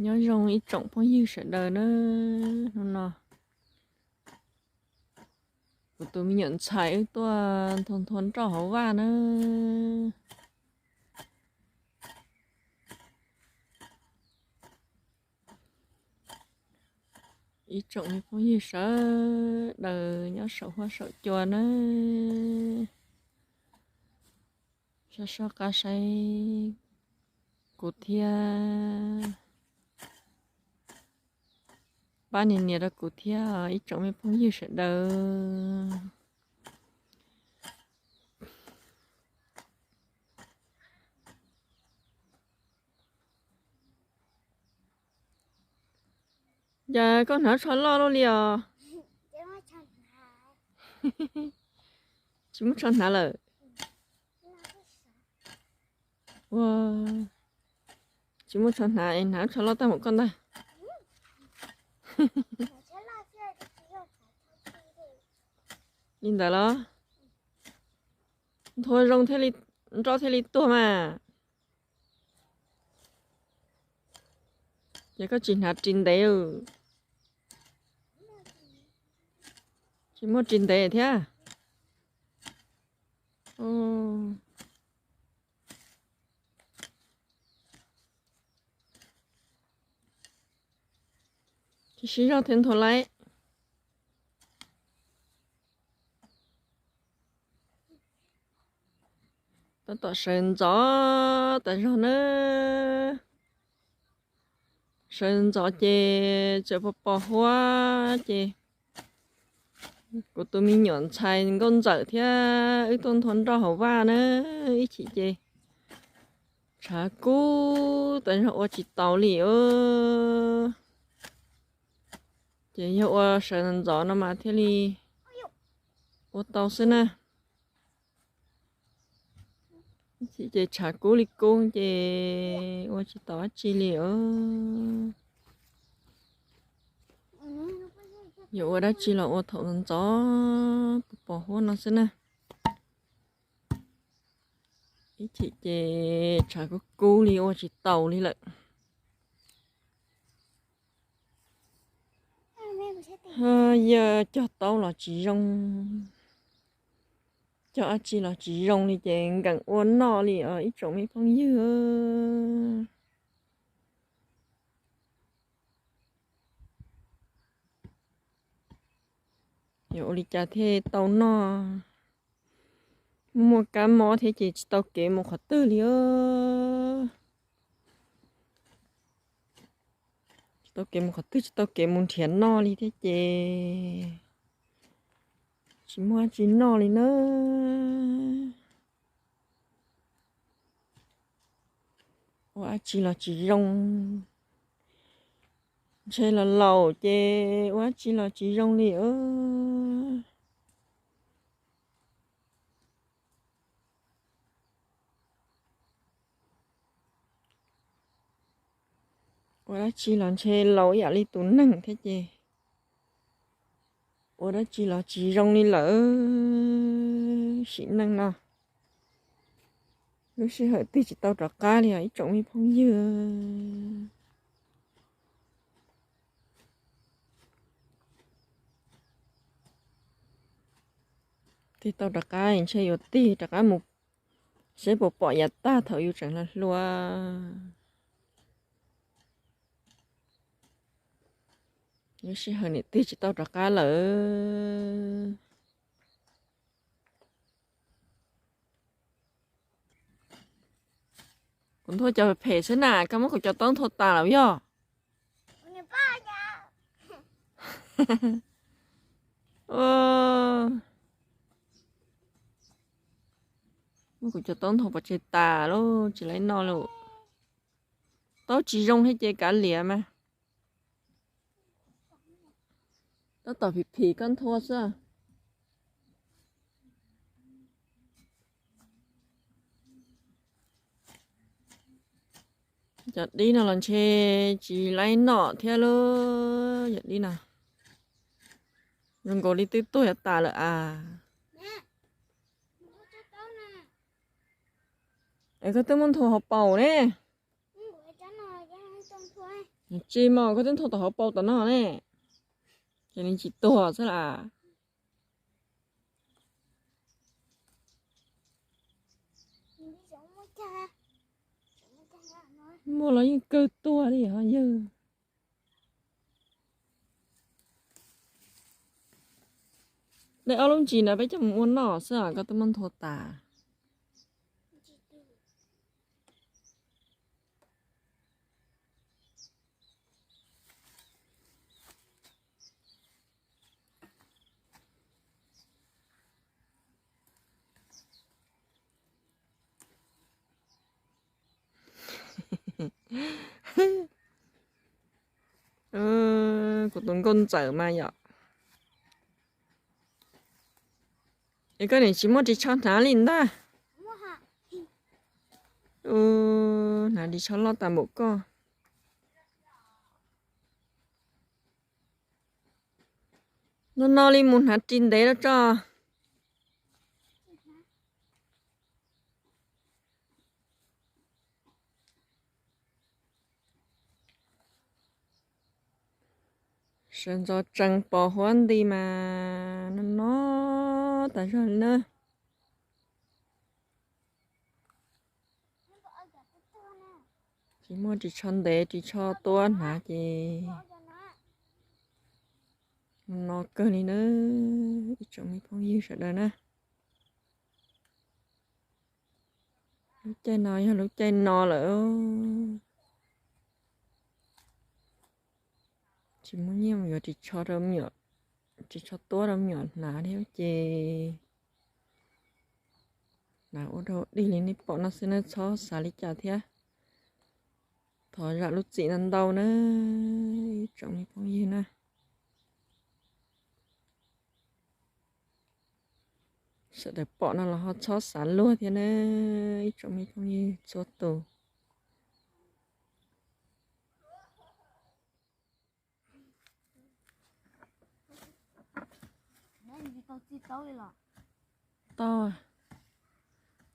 Nyob zoo ib tsoom phooj ywg sawv daws na, hnub no kuv tus me nyuam ntxhais wb tuaj nthua nthua nroj hauv vaj na. Ib tsoom me phooj ywg sawv daws nyob saum huab saum cua na, soj soj qab saib kuv thiab, pab nias nias rau kuv thiab ib tsoom me phooj ywg sawv daws. Cas koj hnav tsho loj luaj li os? Tsis muaj tsho hnav lawm. Ua, tsis muaj tsho hnav es hnav tsho loj tag npaum koj ntag. Li ntawd los nthua zoo thiaj li, nroj thiaj li tuag mas. Ces koj tsis hnav ris ntev, tsis muaj ris ntev thiab. Tsis siv zog thiaj nthua laib. Tab tom sawv ntxov tas zog na. Sawv ntxov ces txawm pos pos huab ces kuv tus me nyuam ntxhais nkauj ntxawm thiab wb tuaj nthua nroj hauv vaj na, ib chim ces tshav kub tas zog ua tsis taus li os. Ces yog ua sawv ntxov no mas thiaj li ua tau xwb na. Ib chim ces tshav kub li kub ces ua tsis tau dab tsi li os. Yuav ua dab tsi los ua thaum ntxov pos pos huab no xwb na. Ib chim ces tshav kub kub li ua tsis taus li lawm. Yog cog taub los tsis zoo, cog dab tsi los tsis zoo li ces nkees ua noj li os ib tsoom me phooj ywg. Yuav ua li cas thiaj tau noj? Muaj kab mob thiab ces tsis tau kev mus qhov twg li os. Tsis tau kev mus qhov twg, tsis tau kev mus nrhiav noj li thiab ces tsis muaj dab tsi noj li na. Ua dab tsi los tsis zoo, ntshe los laus ces ua dab tsi los tsis zoo li os. Ua dab tsi los ntshe laus ib yam li tus neeg thiab ces ua dab tsi los tsis zoo li lawm. Sim neej no lub sij hawm tig tsis tau rov qab li os ib tsoom me phooj ywg. Tig tau rov qab ntshe yuav tig rov qab mus seb puas pom yav tag thaum yus tseem hluas hluas. Lub sij hawm niam tig tsis tau rov qab lawm. Kuv nthua cov phem xwb na, koj muab kuv cov taub nthua tas lawm yog. Muab kuv cov taub nthua pov tseg tas lauj, tsis laib noj lauj. Taub tsis zoo thiab ces kav liam mas. Tab tom phim phim koj nthua xwb. Cov dib no los ntshe tsis laib noj thiab lauj, cov dib no. Zoo nkaus li twb tuag yav tas lawm as. Es koj twb muab nthua hauv paus ne. Tsis mas koj twb nthuav tom hauv paus tom no ne, ces nws tsis tuag xwb las. Muaj los yeej kawg tuag li ho yawg. Dej ob lub ntsis na peb coj mus ua noj xwb os, koj twb muab nthuav tas. Kuv tus nkauj ntxawm mas yom. Es koj niam tsis muaj ris tsho hnav li ntag. Hnav ris tsho loj tas npaum koj. No no li mus hnav ris ntev rau tso. Sawv ntxov tsees pos huab nti mas no no tas zog li na. Tsis muaj ris tsho ntev ris tsho tuab hnav ces no kawg li na, ib tsoom me phooj ywg sawv daws na. Lub caij no yog lub caij no lawm. Tsis muaj nyiaj mus yuav ris tsho rau me nyuam, ris tsho tuab rau me nyuam hnav thiab ces hnav ua rau dig li nej pom no xwb na, txhob xav li cas thiab. Thov zam lub txim no ntau na, ib tsoom me phooj ywg na. Sawv daws pom no los ho txhob xav luag thiab na, ib tsoom me phooj ywg txhua tus. Tau,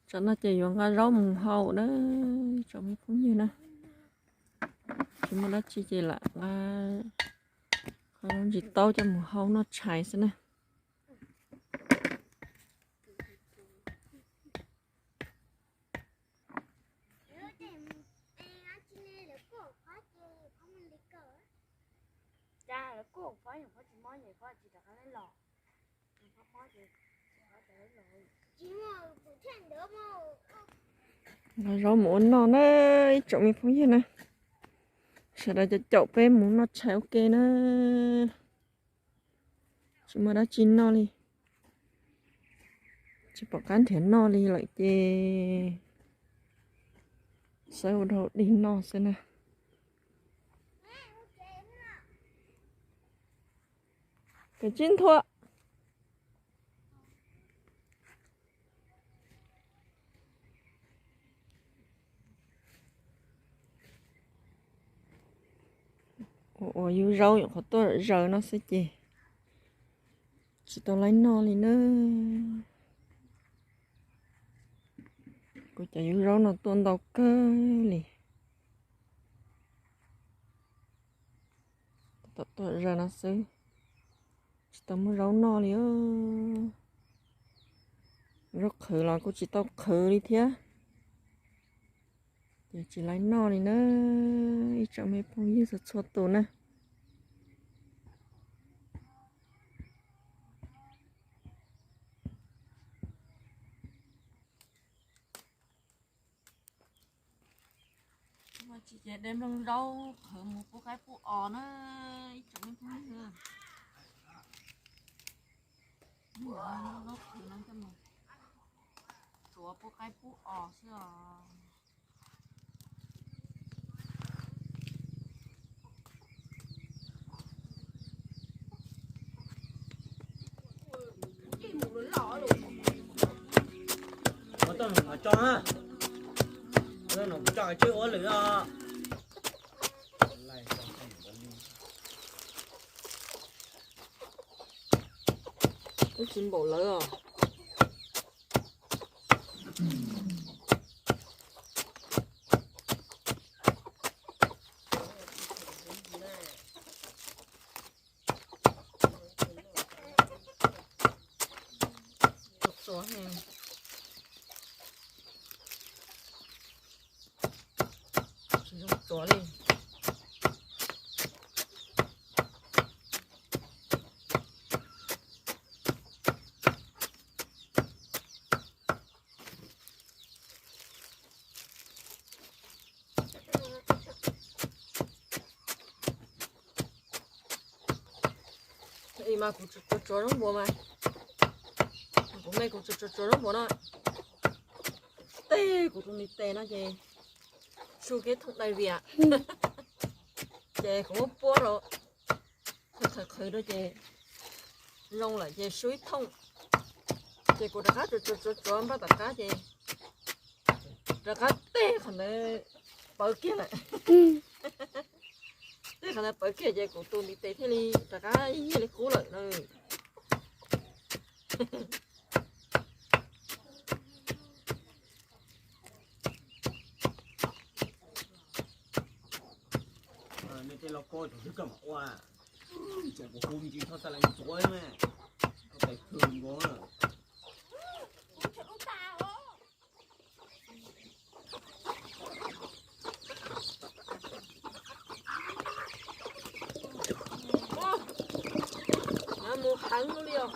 tsam no ces yuav nqa zaub mus hau na, ib tsoom me phooj ywg na. Tsis muaj dab tsi ces lam nqa qhov zaub ntsis taub coj mus hau noj tshais xwb na. Nqa zaub mus ua noj na, ib tsoom me phooj ywg na. Sawv daws caum caum peb mus noj tshais ua ke na. Tsis muaj dab tsi noj li, tsis pom qab nrhiav noj li lawm ces xawb ua rau dig noj xwb na. Pem tsib nthua. Ua ua yub zaub nyuam qhuav tuaj zaws no xwb ces tsis tau laib noj li na. Kuv cov yub zaub no tuaj ntau kawg li. Tom tuaj zaws no xwb, tsis tau muaj zaub noj li. Zaub qhwv los kuj tsis tau qhwv li thiab. Ces tsis laib noj li na, ib tsoom me phooj ywg txhua txhua tus na. Tsis ces de nplooj zaub qhwv mus pub qaib pub os na, ib tsoom me phooj ywg. Zaub qhwv no coj mus tsuav pub qaib pub os xwb os. Ua toj num mov tso na. Ua toj num tso tswj ua lwm os. Twb tsis npaum lawv os. Ua li. Mas kuv tsuas tsuav zaub npua mas, kuv me kuv tsuas tsuav zaub npua no, teb kuv tus ntiv tes no ces su kiag thooj dai vias, ces kuv muab puab rau, qhwv qhwv qhwv rau ces zoo lawm ces su ib thooj, ces kuv rov qab tsuav tsuav tsuav tsuav npaj tom qab ces rov qab teb qhov ntawd pawv kiag lawm. Teb qhov ntawd pawv kiag ces kuv tus ntiv tes thiaj li rov qab nyiaj li qub lawm na. Nej tej lauj kaub tseem twb kawm mam ua, tseem kuv hu me ntsis txhob txaj lees txuav me, tau tais thw nkaus. Mus heev li os.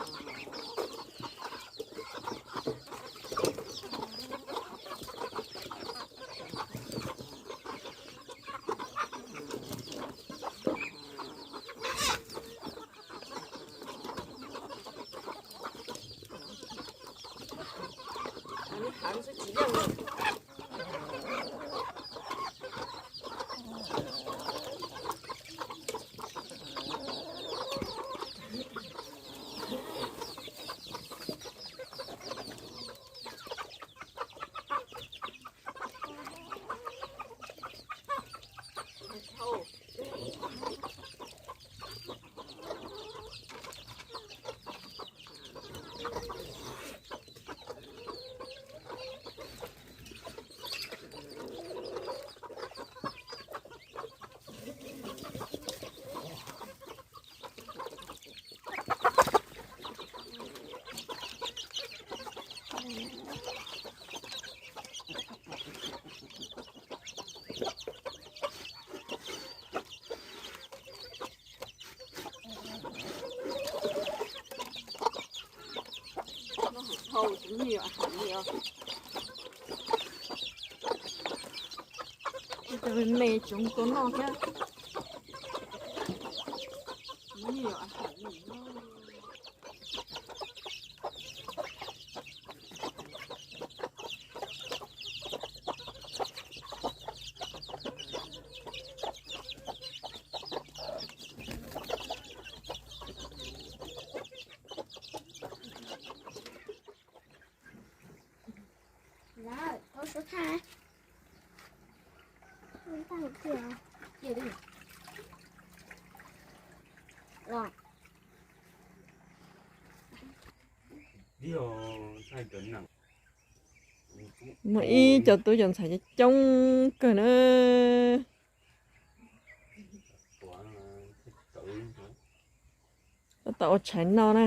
Me tsoov kua noj thiab. Muaj ib co tub cov ntxhais coob kawg na. Tab tom ua tshais noj na.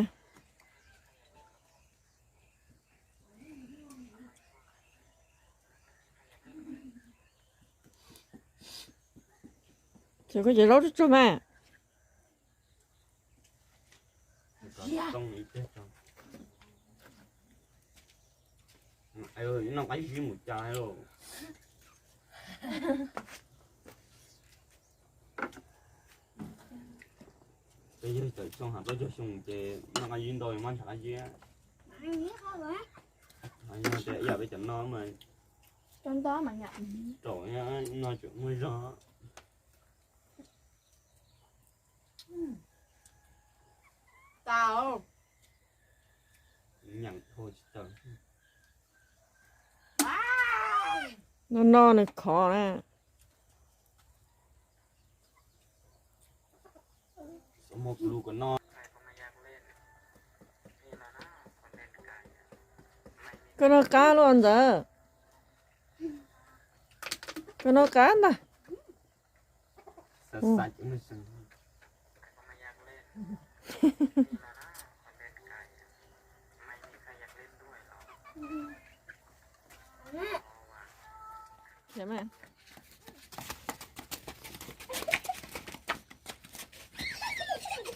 Ces koj cov zaub tsuag tsuag mas. Noj qab zib mus cas lauj. Peb yawg tawm xyoo ha plaub caug xyoo ces noj qab zib ntau mas ntshav qab zib. Yog tias ib yam peb cov no mas raum no tseem muaj zog. Noj noj nws khov na. Koj noj qab los ntxawm. Koj noj qab ntag.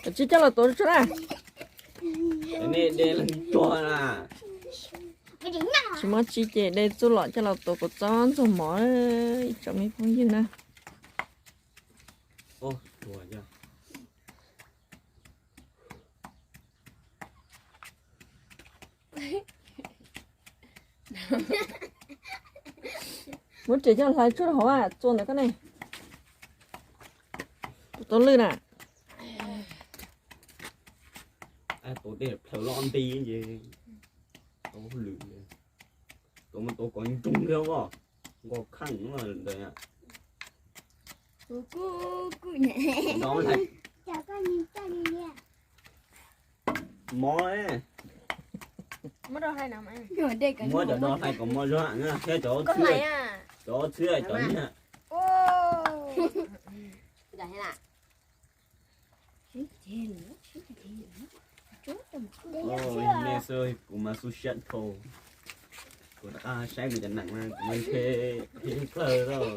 Tsis coj los tuav tso na. Tsis muaj tsi ces de txuj lom coj los tuav kuv txob ntxuag mov, ib tsoom me phooj ywg na. Muab riam coj hlais tsuag rau hauv txua ntawm koj ne. Tus tau lwj na. Tuav tej plhaws loj nti ces tau lwm, tuav mas tuav kom ntsoog thiab os, nkaus kheej ntawd. Mov, muab cov do hlais kom mos zoo na thiab cov, cov txhwb cov nyiaj. Nej xwb kuv mas xub siab dhau. Kuv rov qab saib kuv cov nees mas kuv mas ntshe qhib plawg lawm.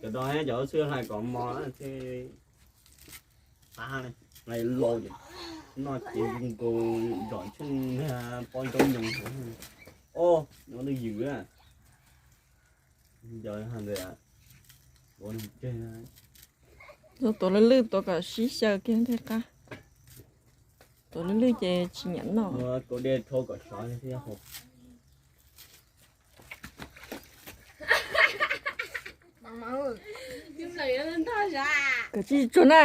Cov do thiab cov txhwb hlais kom mos thiab. Qab ne, hlais los ces noj ces zoo nkaus zom tsheej pob zaub nyoos. Os, nyob twj ywm a. Nco ntawd, tuav lwj lwj tuav kom sib xyaw kiag thiaj qab. Tuav lwj lwj ces tsis nyiam noj. Tuav dej rhau kom sov thiab hau. Koj tsis tsuag na.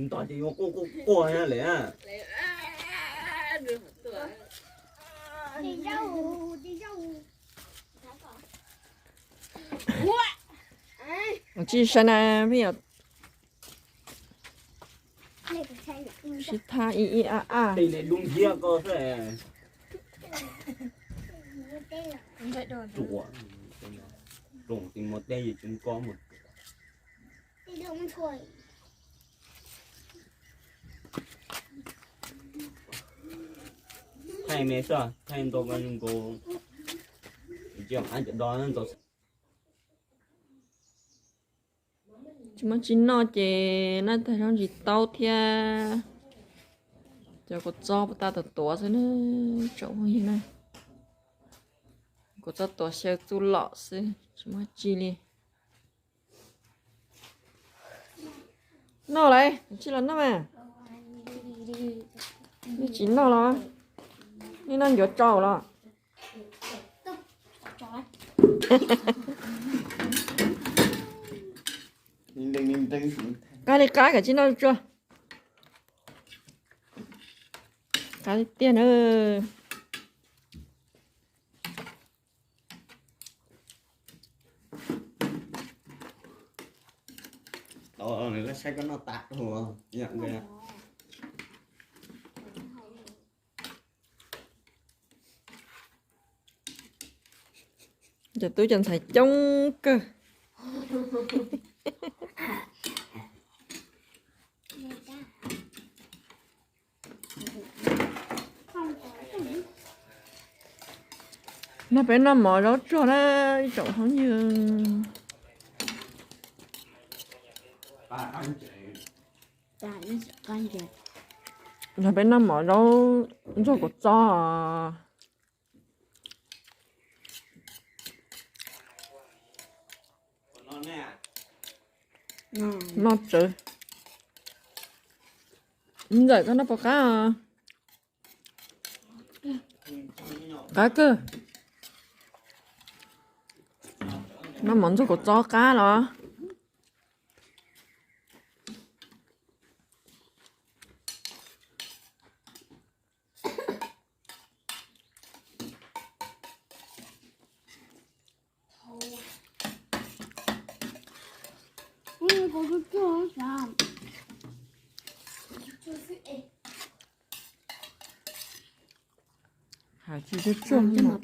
Nto ces yuav quaj quaj quaj lawm. Tsis sai na, pheej yog sib thab ib ib ab ab. Thaij me xwb, thaij ntau zoo nkaus. Tsis muaj tsi noj ces noj tag zaub ntsis taub thiab cov kua txob puas tag tuav tuav xwb na, tsoom phooj ywg na. Kua txob tuav xyaw txuj lom xwb tsis muaj tsi li. Noj lauj, tsis los noj mas. Nej tsis noj los? Nej noj ncuav tsau los? Qab li qab, kav tsij noj tsuag. Qab tiag tiag na. Tau, nws saib koj noj tas. Cov tub cov ntxhais coob kawg. No peb noj mov zaub tsuag na ib tsoom phooj ywg. No peb noj mov zaub ntxuag kua txob. Noj tsawv. Ntxawm koj noj puas qab? Qab kawg. Noj mov ntxuag kua txob qab los? Hais tsis tsuag tsuag.